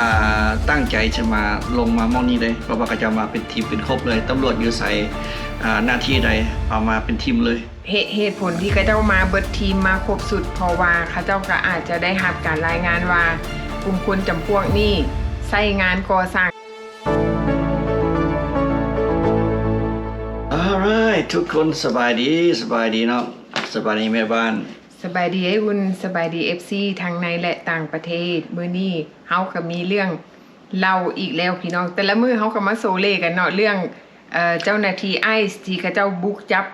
ອ່າ ຕັ້ງໃຈຈະມາ ລົງມາໝ່ອງນີ້ເລີຍ ເພາະວ່າເຂົາເຈົ້າມາເປັນທີມເປັນຄົບເລີຍ. ຕຳຫຼວດຢູ່ໃສ ອ່າ ໜ້າທີ່ໃດ ເອົາມາເປັນທີມເລີຍ. ເຫດ ເຫດຜົນທີ່ເຂົາເຈົ້າມາເບິດທີມມາຄົບຊຸດ ເພາະວ່າເຂົາເຈົ້າກໍອາດຈະໄດ້ຮັບການລາຍງານວ່າ ກຸ່ມຄົນຈຳພວກນີ້ໃຊ້ງານກໍ່ສ້າງ. Alright ທຸກຄົນ ສະບາຍດີ ສະບາຍດີເນາະ ສະບາຍດີແມ່ບ້ານ. ສະບາຍດີອ້າຍອຸ່ນ ສະບາຍດີເອັຟຊີທັງໃນ ແລະ ຕ່າງປະເທດ. ມື້ນີ້ເຮົາກໍມີເລື່ອງເລົ່າອີກແລ້ວພີ່ນ້ອງ. ແຕ່ລະມື້ເຮົາກໍມາໂຊເລກັນເນາະ ເລື່ອງ ເອີ ເຈົ້າໜ້າທີ່ໄອສ໌ທີ່ເຂົາເຈົ້າບຸກຈັບ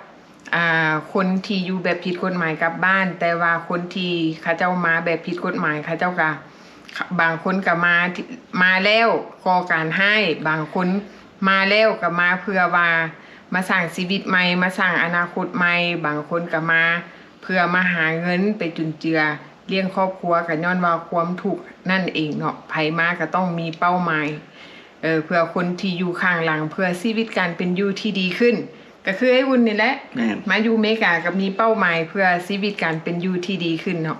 ອ່າ ຄົນທີ່ຢູ່ແບບຜິດກົດໝາຍກັບບ້ານ, ແຕ່ວ່າຄົນທີ່ເຂົາເຈົ້າມາແບບຜິດກົດໝາຍ ເຂົາເຈົ້າກໍ ບາງຄົນກໍມາ ມາແລ້ວກໍ່ການຮ້າຍ, ບາງຄົນມາແລ້ວກໍມາເພື່ອວ່າມາສ້າງຊີວິດໃໝ່, ມາສ້າງອະນາຄົດໃໝ່, ບາງຄົນກໍມາ ເພື່ອມາຫາເງິນໄປຈຸນເຈືອລ້ຽງຄອບຄົວ ກໍຍ້ອນວ່າຄວາມທຸກນັ້ນເອງເນາະ. ໃຜມາກໍຕ້ອງມີເປົ້າໝາຍ ເອີ ເພື່ອຄົນທີ່ຢູ່ຂ້າງຫຼັງ ເພື່ອຊີວິດການເປັນຢູ່ທີ່ດີຂຶ້ນ ກໍຄືອ້າຍອຸ່ນນີ້ແຫຼະ. ແມ່ນ. ມາຢູ່ເມກາກໍມີເປົ້າໝາຍເພື່ອຊີວິດການເປັນຢູ່ທີ່ດີຂຶ້ນເນາະ.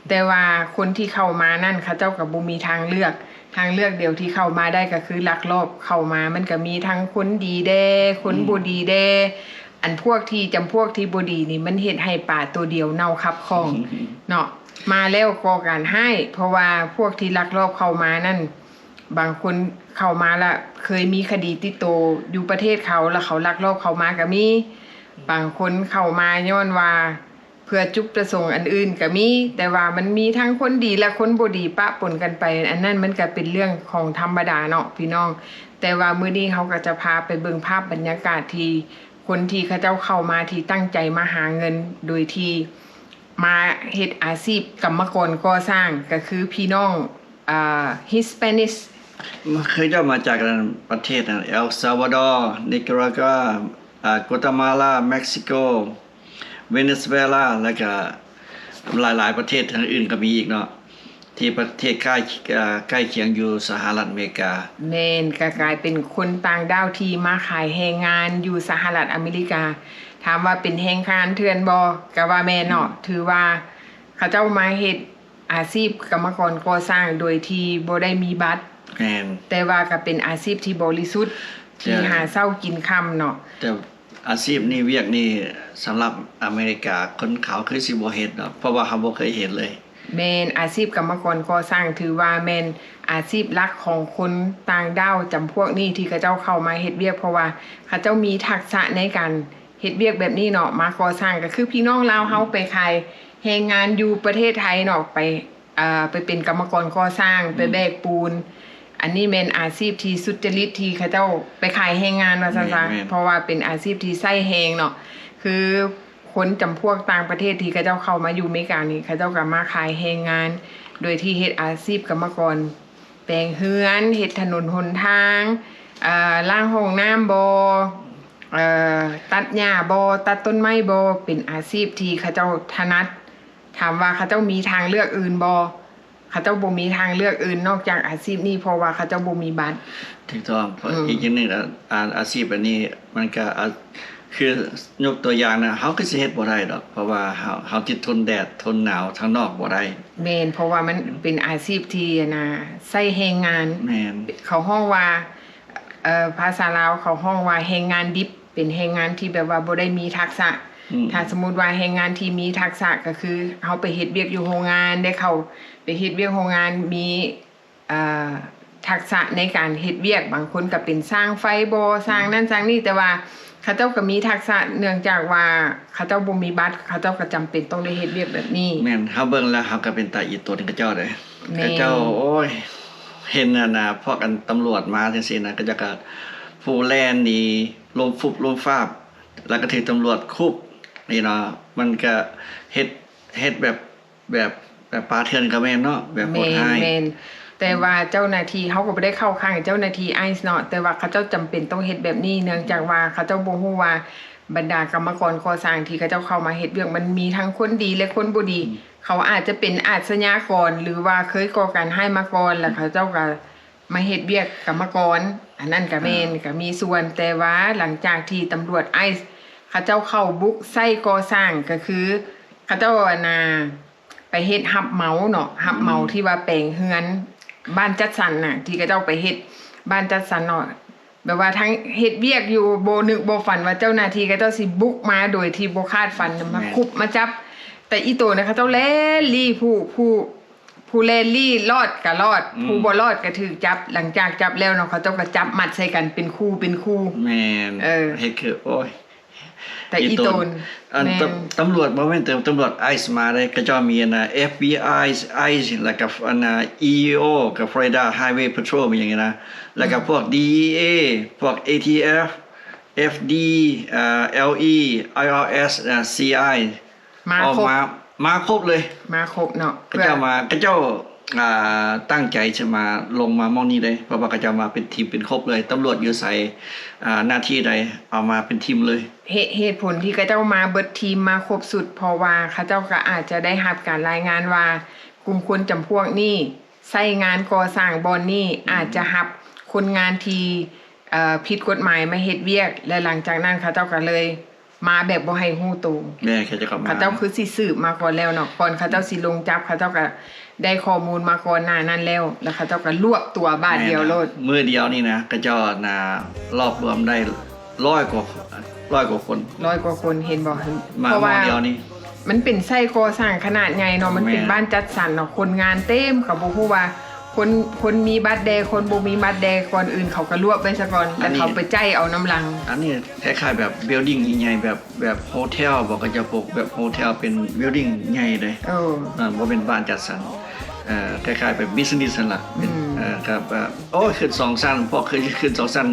ແຕ່ວ່າຄົນທີ່ເຂົ້າມານັ້ນ ເຂົາເຈົ້າກໍບໍ່ມີທາງເລືອກ, ທາງເລືອກດຽວທີ່ເຂົ້າມາໄດ້ກໍຄືລັກລອບເຂົ້າມາ. ມັນກໍມີທັງຄົນດີແດ່ ຄົນ ອືມ ບໍ່ດີແດ່. ອັນພວກທີ່ ຈຳພວກທີ່ບໍ່ດີນີ້ ມັນເຮັດໃຫ້ປາໂຕດຽວເນົ່າຄັບຂ້ອງເນາະ. ມາແລ້ວກໍ່ການຮ້າຍ ເພາະວ່າພວກທີ່ລັກລອບເຂົ້າມານັ້ນ ບາງຄົນເຂົ້າມາລະເຄີຍມີຄະດີຕິດໂຕຢູ່ປະເທດເຂົາ ລະເຂົາລັກລອບເຂົ້າມາກໍມີ. ບາງຄົນເຂົ້າມາຍ້ອນວ່າເພື່ອຈຸດປະສົງອັນອື່ນກໍມີ, ແຕ່ວ່າມັນມີທັງຄົນດີ ແລະ ຄົນບໍ່ດີປະປົນກັນໄປ. ອັນນັ້ນມັນກໍເປັນເລື່ອງຂອງທຳມະດາເນາະພີ່ນ້ອງ. ແຕ່ວ່າມື້ນີ້ເຮົາກໍຈະພາໄປເບິ່ງພາບບັນຍາກາດທີ່ ຄົນທີ່ເຂົາເຈົ້າເຂົ້າມາທີ່ຕັ້ງໃຈມາຫາເງິນ ໂດຍທີ່ມາເຮັດອາຊີບກຳມະກອນກໍ່ສ້າງ ກໍຄືພີ່ນ້ອງ ອ່າ Hispanic. ເຂົາເຈົ້າມາຈາກ ອັນ ປະເທດ ອັນ El Salvador, Nicaragua, ອ່າ Guatemala, Mexico, Venezuela ແລ້ວກະຫຼາຍໆປະເທດທາງອື່ນກໍມີອີກເນາະ. ທີ່ປະເທດໃກ້ ເອີ ໃກ້ຄຽງຢູ່ສະຫະລັດອາເມລິກາ. ແມ່ນ, ກໍກາຍເປັນຄົນຕ່າງດ້າວທີ່ມາຂາຍແຮງງານຢູ່ສະຫະລັດອາເມລິກາ. ຖາມວ່າເປັນແຮງງານເຖື່ອນບໍ່? ກໍວ່າແມ່ນເນາະ. ອືມ. ຖືວ່າເຂົາເຈົ້າມາເຮັດອາຊີບກຳມະກອນກໍ່ສ້າງໂດຍທີ່ບໍ່ໄດ້ມີບັດ. ແມ່ນ. ແຕ່ວ່າກໍເປັນອາຊີບທີ່ບໍລິສຸດ ທີ່ ແຕ່ ຫາເຊົ້າກິນຄ່ຳເນາະ. ແຕ່ ອາຊີບນີ້ ວຽກນີ້ ສຳລັບອາເມລິກາ ຄົນຂາວຄືຊິບໍ່ເຮັດດອກ ເພາະວ່າເຮົາບໍ່ເຄີຍເຮັດເລີຍ. ແມ່ນ, ອາຊີບກຳມະກອນກໍ່ສ້າງຖືວ່າແມ່ນອາຊີບຫຼັກຂອງຄົນຕ່າງດ້າວຈຳພວກນີ້ ທີ່ເຂົາເຈົ້າເຂົ້າມາເຮັດວຽກ ເພາະວ່າເຂົາເຈົ້າມີທັກສະໃນການເຮັດວຽກແບບນີ້ເນາະ. ມາກໍ່ສ້າງກໍຄືພີ່ນ້ອງລາວເຮົາ ອືມ ໄປຂາຍແຮງງານຢູ່ປະເທດໄທເນາະ ໄປ ເອີ ໄປເປັນກຳມະກອນກໍ່ສ້າງ ອືມ ໄປແບກປູນ. ອັນນີ້ແມ່ນອາຊີບທີ່ສຸດຈະລິດ ທີ່ເຂົາເຈົ້າໄປຂາຍແຮງງານວ່າຊັ້ນຊະ. ແມ່ນ, ແມ່ນ. ເພາະວ່າເປັນອາຊີບທີ່ໃຊ້ແຮງເນາະ. ຄືຄົນຈຳພວກຕ່າງປະເທດທີ່ເຂົາເຈົ້າເຂົ້າມາຢູ່ເມການີ້ ເຂົາເຈົ້າກໍມາຂາຍແຮງງານ ໂດຍທີ່ເຮັດອາຊີບກຳມະກອນ ແປງເຮືອນ, ເຮັດຖະໜົນຫົນທາງ, ເອີ ລ້າງຫ້ອງນ້ຳບໍ່, ເອີ ຕັດຫຍ້າບໍ່, ຕັດຕົ້ນໄມ້ບໍ່, ເປັນອາຊີບທີ່ເຂົາເຈົ້າຖະໜັດ. ຖາມວ່າເຂົາເຈົ້າມີທາງເລືອກອື່ນບໍ່? ເຂົາເຈົ້າບໍ່ມີທາງເລືອກອື່ນນອກຈາກອາຊີບນີ້ ເພາະວ່າເຂົາເຈົ້າບໍ່ມີບັດ. ຖືກຕ້ອງ. ອືມ. ອີກຢ່າງໜຶ່ງ ອາ ອາ ອາຊີບອັນນີ້ມັນກະ ອາ ຄືຍົກຕົວຢ່າງນະ ເຮົາກໍຊິເຮັດບໍ່ໄດ້ດອກ ເພາະວ່າເຮົາ ເຮົາຕິດທົນແດດທົນໜາວທາງນອກບໍ່ໄດ້. ແມ່ນ, ເພາະວ່າມັນເປັນອາຊີບທີ່ ອັນນ່າ ໃຊ້ແຮງງານ. ແມ່ນ. ເຂົາຮ້ອງວ່າ ເອີ ພາສາລາວເຂົາຮ້ອງວ່າແຮງງານດິບ. ເປັນແຮງງານທີ່ແບບວ່າບໍ່ໄດ້ມີທັກສະ. ອືມ. ຖ້າສົມມຸດວ່າແຮງງານທີ່ມີທັກສະ ກໍຄືເຮົາໄປເຮັດວຽກຢູ່ໂຮງງານ ໄດ້ເຂົ້າໄປເຮັດວຽກໂຮງງານ ມີ ເອີ ທັກສະໃນການເຮັດວຽກ. ບາງຄົນກໍເປັນຊ່າງໄຟບໍ ຊ່າງນັ້ນຊ່າງນີ້ ແຕ່ວ່າເຂົາເຈົ້າກໍມີທັກສະ ເນື່ອງຈາກວ່າເຂົາເຈົ້າບໍ່ມີບັດ ເຂົາເຈົ້າກໍຈຳເປັນຕ້ອງໄດ້ເຮັດວຽກແບບນີ້. ແມ່ນ, ເຮົາເບິ່ງແລ້ວເຮົາກໍເປັນຕາອີຕົນເຂົາເຈົ້າເດ້. ແມ່ນ. ເຂົາເຈົ້າ ໂອ້ຍ ເຫັນ ອັນນ່າ ພວກ ອັນ ຕຳຫຼວດມາຈັ່ງຊີ້ນະ ເຂົາເຈົ້າກໍຜູ້ແລ່ນໜີ ລົ້ມຟຸບລົ້ມຟາບ ແລ້ວກໍຖືກຕຳຫຼວດຄຸບນີ້ເນາະ. ມັນກໍເຮັດ ເຮັດແບບ ແບບ ແບບປ່າເຖື່ອນກໍແມ່ນເນາະ ແບບໂຫດຮ້າຍ. ແມ່ນ, ແມ່ນ. ແຕ່ວ່າເຈົ້າໜ້າທີ່ ເຮົາກໍບໍ່ໄດ້ເຂົ້າຂ້າງເຈົ້າໜ້າທີ່ໄອສ໌ເນາະ ແຕ່ວ່າເຂົາເຈົ້າຈຳເປັນຕ້ອງເຮັດແບບນີ້ ເນື່ອງຈາກວ່າເຂົາເຈົ້າບໍ່ຮູ້ວ່າບັນດາກຳມະກອນກໍ່ສ້າງທີ່ເຂົາເຈົ້າເຂົ້າມາເຮັດວຽກ ມັນມີທັງຄົນດີ ແລະ ຄົນບໍ່ດີ. ອືມ. ເຂົາອາດຈະເປັນອາຊະຍາກອນ ຫຼືວ່າເຄີຍກໍ່ການຮ້າຍມາກ່ອນ ແລ້ວເຂົາເຈົ້າກໍ ມາເຮັດວຽກກຳມະກອນ ອັນນັ້ນກະແມ່ນ ອ່າ ກະມີສ່ວນ. ແຕ່ວ່າຫຼັງຈາກທີ່ຕຳຫຼວດໄອສ໌ເຂົາເຈົ້າເຂົ້າບຸກໃສ່ກໍ່ສ້າງ ກະຄືເຂົາເຈົ້າ ອັນນ່າ ໄປເຮັດຮັບເໝົາເນາະ ຮັບເໝົາ ອືມ ທີ່ວ່າແປງເຮືອນ ບ້ານຈັດສັນນະ ທີ່ເຂົາເຈົ້າໄປເຮັດບ້ານຈັດສັນເນາະ ແບບວ່າທັງເຮັດວຽກຢູ່ ບໍ່ນຶກບໍ່ຝັນວ່າເຈົ້າໜ້າທີ່ເຂົາເຈົ້າຊິບຸກມາໂດຍທີ່ບໍ່ຄາດຝັນນະ ມາ ແມ່ນ ຄຸບມາຈັບ. ແຕ່ອີ່ໂຕນະ ເຂົາເຈົ້າແລ່ນລີ້ ຜູ້ ຜູ້ ຜູ້ແລ່ນລີ້ລອດກໍລອດ ອືມ ຜູ້ບໍ່ລອດກໍຖືກຈັບ. ຫຼັງຈາກຈັບແລ້ວເນາະ ເຂົາເຈົ້າກໍຈັບມັດໃສ່ກັນເປັນຄູ່ເປັນຄູ່. ແມ່ນ ເອີ ເຮັດຄື ໂອ້ຍ ແຕ່ອີ່ໂຕນ ອັນ ແມ່ນ ຕຳ ຕຳຫຼວດບໍ່ແມ່ນແຕ່ຕຳຫຼວດໄອສ໌ມາເດ້ ເຂົາເຈົ້າມີອັນນ່າ ເອັຟບີໄອ ໄອສ໌ ແລ້ວກໍອັນນ່າ ອີ ໂອ ກັບ Florida Highway Patrol ມີຫຍັງນີ້ນະ ແລ້ວກໍ ອືມ ພວກ ດີ ອີ ເອ ພວກ ເອ ທີ ເອັຟ ເອັຟ ດີ ເອີ ແອລ ອີ ໄອ ອາ ເອສ ເອີ ຊີ ໄອ ມາຄົບ ມາ ມາຄົບເລີຍ ມາຄົບເນາະ ເຂົາເຈົ້າມາ ເຂົາເຈົ້າ ອ່າ ຕັ້ງໃຈຈະມາ ລົງມາໝ່ອງນີ້ເດ້ ເພາະວ່າເຂົາເຈົ້າມາເປັນທີມເປັນຄົບເລີຍ ຕຳຫຼວດຢູ່ໃສ ອ່າ ໜ້າທີ່ໃດ ເອົາມາເປັນທີມເລີຍ. ເຫດ ເຫດຜົນທີ່ເຂົາເຈົ້າມາເບິດທີມ ມາຄົບຊຸດ ເພາະວ່າເຂົາເຈົ້າກໍອາດຈະໄດ້ຮັບການລາຍງານວ່າ ກຸ່ມຄົນຈຳພວກນີ້ໃຊ້ງານກໍ່ສ້າງບ່ອນນີ້ ອືມ ອາດຈະຮັບຄົນງານທີ່ ເອີ ຜິດກົດໝາຍມາເຮັດວຽກ ແລະ ຫຼັງຈາກນັ້ນເຂົາເຈົ້າກໍເລີຍ ມາແບບບໍ່ໃຫ້ຮູ້ໂຕ. ແມ່ນ ເຂົາເຈົ້າກໍມາ ເຂົາເຈົ້າຄືຊິສືບມາກ່ອນແລ້ວເນາະ ກ່ອນເຂົາເຈົ້າຊິລົງຈັບ ເຂົາເຈົ້າກໍໄດ້ຂໍ້ມູນມາກ່ອນໜ້ານັ້ນແລ້ວ ແລ້ວເຂົາເຈົ້າກໍລວບຕົວບາດດຽວໂລດ. ແມ່ນ ມື້ດຽວນີ້ນະ ເຂົາເຈົ້ານະ ລວບລວມໄດ້ຮ້ອຍກວ່າ ຮ້ອຍກວ່າຄົນ ຮ້ອຍກວ່າຄົນ ເຫັນບໍ່? ມາ ເພາະວ່າ ມື້ດຽວນີ້ ມັນເປັນໄຊต์ກໍ່ສ້າງຂະໜາດໃຫຍ່ເນາະ ມັນເປັນ ແມ່ນ ບ້ານຈັດສັນເນາະ ຄົນງານເຕັມ ກໍບໍ່ຮູ້ວ່າຄົນ ຄົນມີບັດແດ່ ຄົນບໍ່ມີບັດແດ່ ກ່ອນອື່ນເຂົາກໍລວບໄວ້ຊະກ່ອນ ແລ້ວເຂົາໄປຈ່າຍເອົານຳຫຼັງ. ອັນນີ້ ອັນນີ້ ຄ້າຍໆແບບ building ໃຫຍ່ໆ ແບບ ແບບໂຮເທວບໍ ເຂົາເຈົ້າປົກແບບໂຮເທວເປັນ building ໃຫຍ່ເດ້. ເອີ ເອີ ບໍ່ແມ່ນບ້ານຈັດສັນ ເອີ ຄ້າຍໆແບບ business ຫັ້ນລະ ເປັນ ອືມ ເອີ ກໍແບບ ໂອ້ຍ ຂຶ້ນສອງຊັ້ນ ພວກຂຶ້ນ ຂຶ້ນສອງຊັ້ນ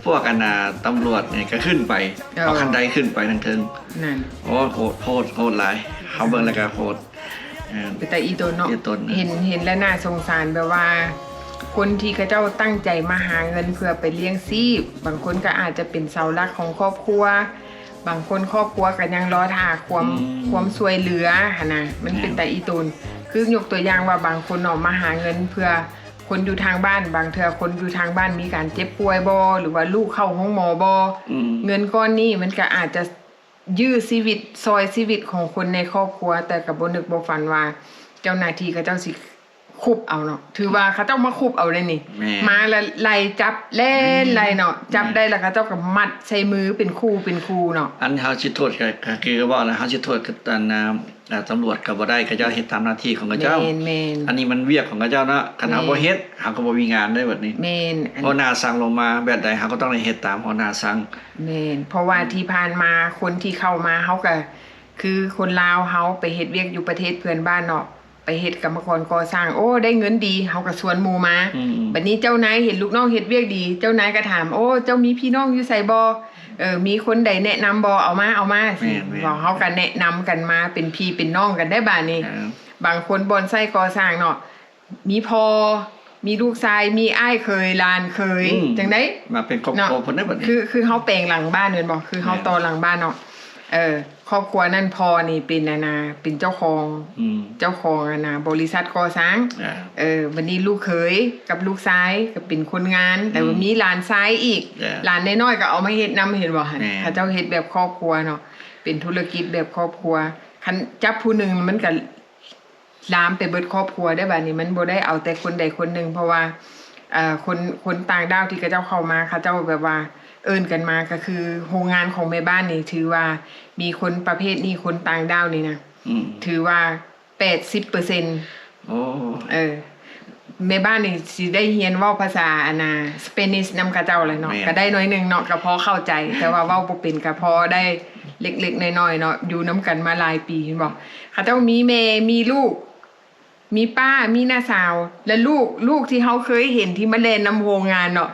ພວກອັນນ່າ ຕຳຫຼວດນີ້ກໍຂຶ້ນໄປ ເອີ ເອົາຂັ້ນໄດຂຶ້ນໄປທາງເທິງ. ນັ້ນ ໂອ້ ໂຫດ ໂຫດ ໂຫດຫຼາຍ ເຮົາເບິ່ງແລ້ວກໍໂຫດ. ເອີ ເປັນຕາອີ່ຕົນເນາະ ອີ່ຕົນ ເຫັນ ເຫັນແລ້ວໜ້າສົງສານ ແບບວ່າຄົນທີ່ເຂົາເຈົ້າຕັ້ງໃຈມາຫາເງິນເພື່ອໄປລ້ຽງຊີບ ບາງຄົນກໍອາດຈະເປັນເສົາຫຼັກຂອງຄອບຄົວ ບາງຄົນຄອບຄົວກໍຍັງລໍຖ້າຄວາມ ອືມ ຄວາມຊ່ວຍເຫຼືອຫັ້ນນະ ມັນເປັນ ແມ່ນ ຕາອີ່ຕົນ. ຄືຍົກຕົວຢ່າງວ່າບາງຄົນເນາະ ມາຫາເງິນເພື່ອຄົນຢູ່ທາງບ້ານ ບາງເທື່ອຄົນຢູ່ທາງບ້ານມີການເຈັບປ່ວຍບໍ ຫຼືວ່າລູກເຂົ້າໂຮງໝໍບໍ ອືມ ເງິນກ້ອນນີ້ມັນກໍອາດຈະ ຢື້ຊີວິດ ຊ່ອຍຊີວິດຂອງຄົນໃນຄອບຄົວ ແຕ່ກໍບໍ່ນຶກບໍ່ຝັນວ່າເຈົ້າໜ້າທີ່ເຂົາເຈົ້າຊິຄຸບເອົາເນາະ ຖືວ່າເຂົາເຈົ້າມາຄຸບເອົາໄດ໋ນີ້ ແມ່ນ ມາແລ້ວໄລ່ຈັບ ແລ່ນ ອືມ ໄລ່ເນາະ ແມ່ນ ຈັບໄດ້ແລ້ວເຂົາເຈົ້າກໍມັດໃສ່ມືເປັນຄູ່ເປັນຄູ່ເນາະ. ອັນເຮົາຊິໂທດກໍ ກໍຄືເວົ້າແລ້ວ ເຮົາຊິໂທດກັບອັນນ່າ ອ່າ ຕຳຫຼວດກໍບໍ່ໄດ້ ເຂົາເຈົ້າເຮັດຕາມໜ້າທີ່ຂອງເຂົາເຈົ້າ ແມ່ນໆ ອັນນີ້ມັນວຽກຂອງເຂົາເຈົ້າເນາະ ຄັນເຮົາ ແມ່ນ ບໍ່ເຮັດ ເຮົາກໍບໍ່ມີງານເດ້ບັດນີ້ ແມ່ນ ຫົວໜ້າສັ່ງລົງມາແບບໃດ ເຮົາກໍຕ້ອງໄດ້ເຮັດຕາມຫົວໜ້າສັ່ງ. ແມ່ນ ເພາະວ່າ ອືມ ທີ່ຜ່ານມາຄົນທີ່ເຂົ້າມາ ເຮົາກໍຄືຄົນລາວເຮົາໄປເຮັດວຽກຢູ່ປະເທດເພື່ອນບ້ານເນາະ ໄປເຮັດກຳມະກອນກໍ່ສ້າງ ໂອ້ ໄດ້ເງິນດີ ເຮົາກໍຊວນໝູ່ມາ ອືມ ບັດນີ້ເຈົ້ານາຍເຫັນລູກນ້ອງເຮັດວຽກດີ ເຈົ້ານາຍກໍຖາມ ໂອ້ ເຈົ້າມີພີ່ນ້ອງຢູ່ໃສບໍ່ ເອີ ມີຄົນໃດແນະນຳບໍ່ ເອົາມາ ເອົາມາ ແມ່ນໆ ເຮົາກໍແນະນຳກັນມາເປັນພີ່ເປັນນ້ອງກັນໄດ້ບາດນີ້ ເອີ ບາງຄົນບ່ອນໄຊກໍ່ສ້າງເນາະ ມີພໍ່ ມີລູກຊາຍ ມີອ້າຍເຂີຍ ຫຼານເຂີຍ ອືມ ຈັ່ງໃດ ມາເປັນຄອບຄົວເນາະ ເພິ່ນໄດ້ບັດນີ້ ຄື ຄືເຮົາແປງຫຼັງບ້ານແມ່ນບໍ່ ຄືເຮົາ ແມ່ນ ຕໍ່ຫຼັງບ້ານເນາະ ເອີ ຄອບຄົວນັ້ນພໍ່ນີ້ເປັນອັນນ່າ ເປັນເຈົ້າຂອງ ອືມ ເຈົ້າຂອງອັນນ່າ ບໍລິສັດກໍ່ສ້າງ ອ່າ ເອີ ບັດນີ້ລູກເຂີຍກັບລູກຊາຍກໍເປັນຄົນງານ ແລ້ວ ອືມ ມີຫຼານຊາຍອີກ ອ່າ ຫຼານນ້ອຍໆກໍເອົາມາເຮັດນຳ ເຫັນບໍ່ຫັ້ນ ແມ່ນ ເຂົາເຈົ້າເຮັດແບບຄອບຄົວເນາະ ເປັນທຸລະກິດແບບຄອບຄົວ ຄັນຈັບຜູ້ໜຶ່ງມັນກໍ ລາມໄປເບິດຄອບຄົວໄດ້ບາດນີ້ ມັນບໍ່ໄດ້ເອົາແຕ່ຄົນໃດຄົນໜຶ່ງ ເພາະວ່າ ເອີ ຄົນ ຄົນຕ່າງດ້າວທີ່ເຂົາເຈົ້າເຂົ້າມາ ເຂົາເຈົ້າແບບວ່າເອີ້ນກັນມາ ກໍຄືໂຮງງານຂອງແມ່ບ້ານນີ້ ຖືວ່າມີຄົນປະເພດນີ້ ຄົນຕ່າງດ້າວນີ້ນະ ອືມ ຖືວ່າແປດສິບເປີເຊັນ ໂອ້ ເອີ ແມ່ບ້ານນີ້ຊິໄດ້ຮຽນເວົ້າພາສາອັນນ່າ Spanish ນຳເຂົາເຈົ້າແຫຼະເນາະ ແມ່ນ ກໍໄດ້ໜ້ອຍໜຶ່ງເນາະ ກໍພໍເຂົ້າໃຈ ແຕ່ວ່າເວົ້າບໍ່ເປັນ ກໍພໍໄດ້ເລັກໆນ້ອຍໆເນາະ ຢູ່ນຳກັນມາຫຼາຍປີ ເຫັນບໍ່ ເຂົາເຈົ້າມີແມ່ ມີລູກ ມີປ້າ ມີນ້າສາວ ແລະ ລູກ ລູກທີ່ເຮົາເຄີຍເຫັນທີ່ມາແລ່ນນຳໂຮງງານເນາະ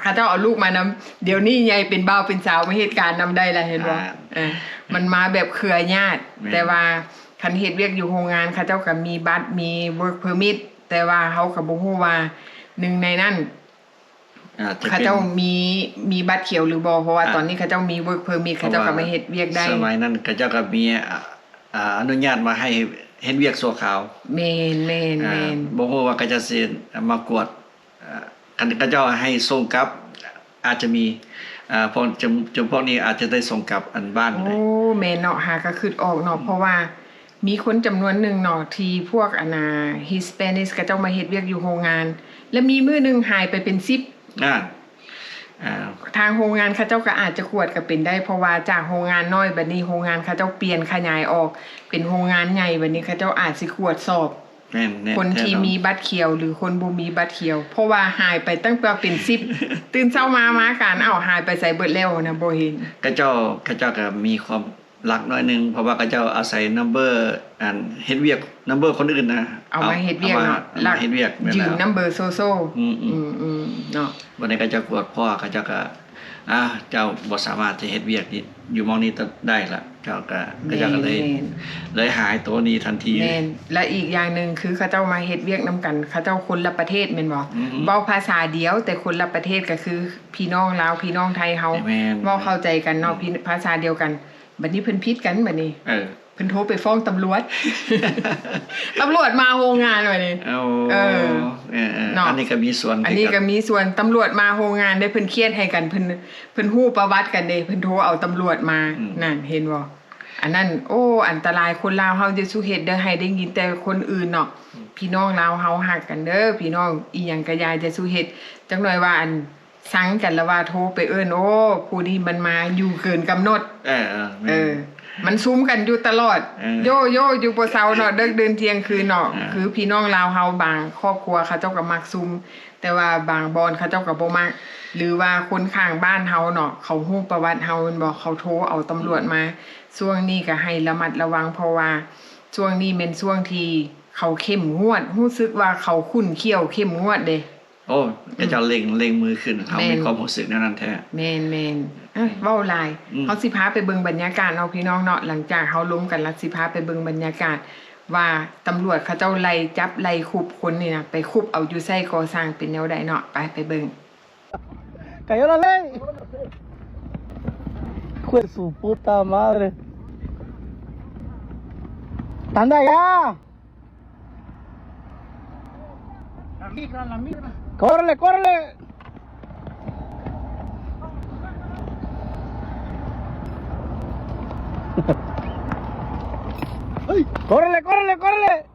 ເຂົາເຈົ້າເອົາລູກມານຳ ດຽວນີ້ໃຫຍ່ເປັນບ່າວເປັນສາວມາເຮັດການນຳໄດ້ລະ ເຫັນບໍ່ ອ່າ ເອີ ມັນມາແບບເຄືອຍາດ ແມ່ນ ແຕ່ວ່າຄັນເຮັດວຽກຢູ່ໂຮງງານ ເຂົາເຈົ້າກໍມີບັດ ມີ work permit ແຕ່ວ່າເຮົາກໍບໍ່ຮູ້ວ່າໜຶ່ງໃນນັ້ນ ອາດຈະເປັນ ເຂົາເຈົ້າມີ ມີບັດຂຽວຫຼືບໍ່ ເພາະວ່າ ອ່າ ຕອນນີ້ເຂົາເຈົ້າມີ work permit ເຂົາເຈົ້າກໍມາເຮັດວຽກໄດ້ ສະໄໝນັ້ນເຂົາເຈົ້າກໍມີ ອາ ອາ ອະນຸຍາດມາໃຫ້ເຮັດວຽກຊົ່ວຄາວ ແມ່ນໆໆ ອ່າ ບໍ່ຮູ້ວ່າເຂົາເຈົ້າຊິມາກວດ ອ່າ ຄັນເຂົາເຈົ້າໃຫ້ສົ່ງກັບ ອາດຈະມີ ອ່າ ພວກ ຈຳ ຈຳພວກນີ້ອາດຈະໄດ້ສົ່ງກັບອັນບ້ານ ໂອ້ ແມ່ນເນາະ ຫາກໍຄິດອອກເນາະ ເພາະວ່າ ມີຄົນຈຳນວນໜຶ່ງເນາະ ທີ່ພວກ ອັນນ່າ Hispanic ເຂົາເຈົ້າມາເຮັດວຽກຢູ່ໂຮງງານ ແລະ ມີມື້ໜຶ່ງຫາຍໄປເປັນສິບ. ອ່າ ອ່າ ທາງໂຮງງານເຂົາເຈົ້າກໍອາດຈະກວດກໍເປັນໄດ້ ເພາະວ່າຈາກໂຮງງານນ້ອຍ ບັດນີ້ໂຮງງານເຂົາເຈົ້າປ່ຽນຂະຫຍາຍອອກເປັນໂຮງງານໃຫຍ່ ບັດນີ້ເຂົາເຈົ້າອາດຊິກວດສອບ ແມ່ນ ແມ່ນ ຄົນທີ່ ແນ່ນອນ ມີບັດຂຽວ ຫຼື ຄົນບໍ່ມີບັດຂຽວ ເພາະວ່າຫາຍໄປຕັ້ງແຕ່ເປັນສິບ ຕື່ນເຊົ້າມາ ມາການ ເອົ້າ ຫາຍໄປໃສເບິດແລ້ວນະ ບໍ່ເຫັນ. ເຂົາເຈົ້າ ເຂົາເຈົ້າກໍມີຄວາມລັກໜ້ອຍໜຶ່ງ ເພາະວ່າເຂົາເຈົ້າອາໄສນຳເບີ ອັນ ເຮັດວຽກນຳເບີຄົນອື່ນນະ ເອົາມາເຮັດວຽກເນາະ ເອົາມາ ລັກ ເຮັດວຽກ ແມ່ນແລ້ວ ຢືມນຳເບີໂຊໂຊ ອືມໆ ອືມໆ ເນາະ. ບັດນີ້ເຂົາເຈົ້າກວດພໍ ເຂົາເຈົ້າກໍ ອ່າ ເຈົ້າບໍ່ສາມາດຈະເຮັດວຽກນີ້ ຢູ່ໝ່ອງນີ້ໄດ້ລະ ເຈົ້າກໍ ແມ່ນ ເຂົາເຈົ້າກໍເລີຍ ແມ່ນ ເລີຍຫາຍໂຕໜີທັນທີ. ແມ່ນ ແລະ ອີກຢ່າງໜຶ່ງ ຄືເຂົາເຈົ້າມາເຮັດວຽກນຳກັນ ເຂົາເຈົ້າຄົນລະປະເທດແມ່ນບໍ່? ອືມ ເວົ້າພາສາດຽວ ແຕ່ຄົນລະປະເທດ ກໍຄືພີ່ນ້ອງລາວ ພີ່ນ້ອງໄທເຮົາ ແມ່ນ ເວົ້າເຂົ້າໃຈກັນເນາະ ອືມ ພາສາດຽວກັນ. ບັດນີ້ເພິ່ນຜິດກັນ ບັດນີ້ ເອີ ເພິ່ນໂທໄປຟ້ອງຕຳຫຼວດ ຕຳຫຼວດມາໂຮງງານບັດນີ້. ໂອ້ ເອີ ເອີໆ ເນາະ ອັນນີ້ກໍມີສ່ວນ ອັນນີ້ກໍມີສ່ວນ ຕຳຫຼວດມາໂຮງງານເດ້ ເພິ່ນຄຽດໃຫ້ກັນ ເພິ່ນ ເພິ່ນຮູ້ປະຫວັດກັນເດ້ ເພິ່ນໂທເອົາຕຳຫຼວດມາ. ອືມ ນັ້ນ ເຫັນບໍ່? ອັນນັ້ນ ໂອ້ ອັນຕະລາຍ ຄົນລາວເຮົາຢ່າສູ່ເຮັດເດີ ໃຫ້ໄດ້ຍິນແຕ່ຄົນອື່ນເນາະ. ອືມ ພີ່ນ້ອງລາວເຮົາຮັກກັນເດີ ພີ່ນ້ອອງ ອີ່ຫຍັງກໍຢ່າ ຢ່າສູ່ເຮັດ. ຈັກໜ້ອຍວ່າ ອັນ ຊັງກັນລະວ່າໂທໄປເອີ້ນ ໂອ້ ຜູ້ນີ້ມັນມາຢູ່ເກີນກຳນົດ. ເອີໆ ແມ່ນ ເອີ ມັນຊຸມກັນຢູ່ຕະຫຼອດ. ເອີ ໂຢໂຢຢູ່ບໍ່ເຊົາເນາະ ເດິກດື່ນທ່ຽງຄືນເນາະ. ເອີ ຄືພີ່ນ້ອງລາວເຮົາບາງຄອບຄົວເຂົາເຈົ້າກໍມັກຊຸມ ແຕ່ວ່າບາງບ່ອນເຂົາເຈົ້າກໍບໍ່ມັກ ຫຼືວ່າຄົນຂ້າງບ້ານເຮົາເນາະ ເຂົາຮູ້ປະຫວັດເຮົາແມ່ນບໍ່ ເຂົາໂທເອົາຕຳຫຼວດມາ. ອືມ ຊ່ວງນີ້ກໍໃຫ້ລະມັດລະວັງ ເພາະວ່າຊ່ວງນີ້ແມ່ນຊ່ວງທີ່ເຂົາເຂັ້ມງວດ ຮູ້ສຶກວ່າເຂົາຂຸ້ນຂ້ຽວເຂັ້ມງວດເດ້. ໂອ້ ເຂົາເຈົ້າເລັ່ງ ເລັ່ງມືຂຶ້ນ ເຮົາມີຄວາມຮູ້ສຶກແນວນັ້ນແທ້. ແມ່ນໆ ເອີ ເວົ້າຫຼາຍ. ອືມ ເຮົາຊິພາໄປເບິ່ງບັນຍາກາດເນາະ ພີ່ນ້ອງເນາະ. ຫຼັງຈາກເຮົາລົມກັນລະ ຊິພາໄປເບິ່ງບັນຍາກາດວ່າຕຳຫຼວດເຂົາເຈົ້າໄລ່ຈັບໄລ່ຄຸບຄົນນີ້ນະ ໄປຄຸບເອົາຢູ່ໄຊກໍ່ສ້າງເປັນແນວໃດເນາະ. ໄປ ໄປເບິ່ງ. Cayó la ley. Hijo de su puta madre. Anda ya. La migra, la migra. Córrele, córrele. Córrele, córrele, córrele.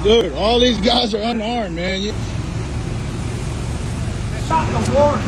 Dude, all these guys are unarmed, man. You... They shot the war.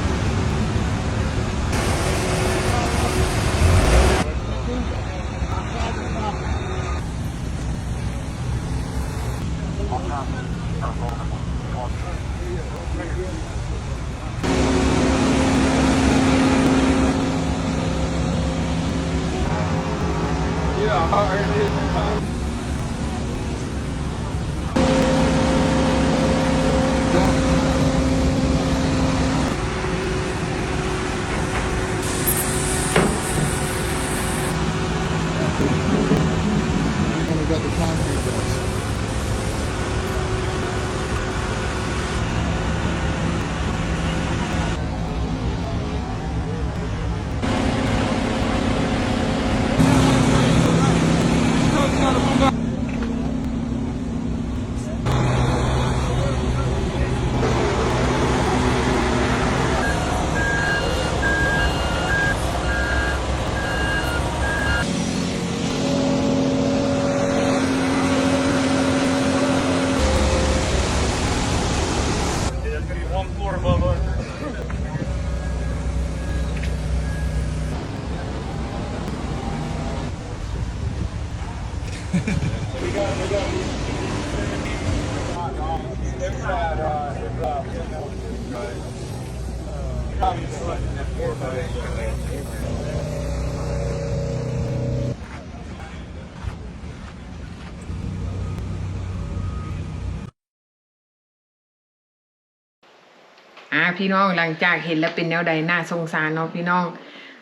ອ່າ ພີ່ນ້ອງ ຫຼັງຈາກເຫັນແລ້ວເປັນແນວໃດ? ໜ້າສົງສານເນາະພີ່ນ້ອງ.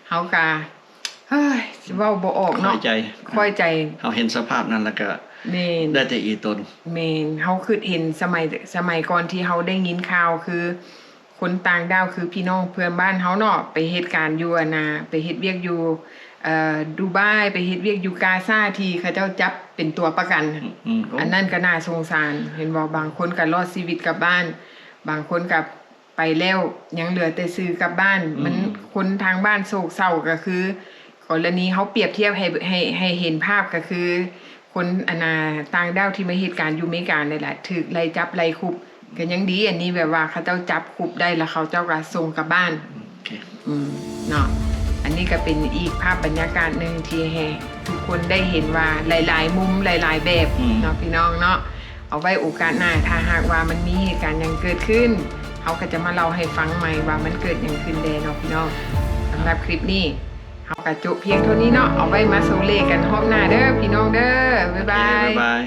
ເຮົາກະ ເຮີ້ຍ ຊິເວົ້າບໍ່ອອກເນາະ ຂ້ອຍໃຈ ຂ້ອຍໃຈ. ເຮົາເຫັນສະພາບນັ້ນແລ້ວກະ ແມ່ນ ໄດ້ແຕ່ອີຕົນ. ແມ່ນ ເຮົາຄິດເຫັນສະໄໝ ສະໄໝກ່ອນທີ່ເຮົາໄດ້ຍິນຂ່າວ ຄືຄົນຕ່າງດ້າວ ຄືພີ່ນ້ອງເພື່ອນບ້ານເຮົາເນາະ ໄປເຮັດການຢູ່ ອັນນ່າ ໄປເຮັດວຽກຢູ່ ເອີ ດູບາຍ ໄປເຮັດວຽກຢູ່ກາຊາ ທີ່ເຂົາເຈົ້າຈັບເປັນຕົວປະກັນ. ອືມ ໂອ້ ອັນນັ້ນກະໜ້າສົງສານ ເຫັນບໍ່? ບາງຄົນກະລອດຊີວິດກັບບ້ານ ບາງຄົນກະ ໄປແລ້ວ ຍັງເຫຼືອແຕ່ຊື່ກັບບ້ານ. ອືມ ມັນ ຄົນທາງບ້ານໂສກເສົ້າ ກະຄື ກໍລະນີເຮົາປຽບທຽບໃຫ້ ໃຫ້ ໃຫ້ເຫັນພາບ ກະຄືຄົນ ອັນນ່າ ຕ່າງດ້າວທີ່ມາເຮັດການຢູ່ເມການີ້ແຫຼະ ຖືກໄລ່ຈັບໄລ່ຄຸບ. ກະຍັງດີ ອັນນີ້ແບບວ່າເຂົາເຈົ້າຈັບຄຸບໄດ້ ແລ້ວເຂົາເຈົ້າກະສົ່ງກັບບ້ານ. ໂອເຄ ອືມ ເນາະ ອັນນີ້ກະເປັນອີກພາບບັນຍາກາດໜຶ່ງທີ່ໃຫ້ທຸກຄົນໄດ້ເຫັນວ່າຫຼາຍໆມຸມ ຫຼາຍໆແບບ ອືມ ເນາະ ພີ່ນ້ອງເນາະ. ເອົາໄວ້ໂອກາດໜ້າ ຖ້າຫາກວ່າມັນມີເຫດການຫຍັງເກີດຂຶ້ນ ເຮົາກະຈະມາເລົ່າໃຫ້ຟັງໃໝ່ວ່າມັນເກີດຫຍັງຂຶ້ນແດ່ເນາະພີ່ນ້ອງ. ສຳລັບຄລິບນີ້ ເຮົາກະຈົບພຽງເທົ່ານີ້ເນາະ. ເອົາໄວ້ມາໂຊເລກັນຮອບໜ້າເດີພີ່ນ້ອງເດີ. ບາຍບາຍ ໂອເຄ ບາຍບາຍ.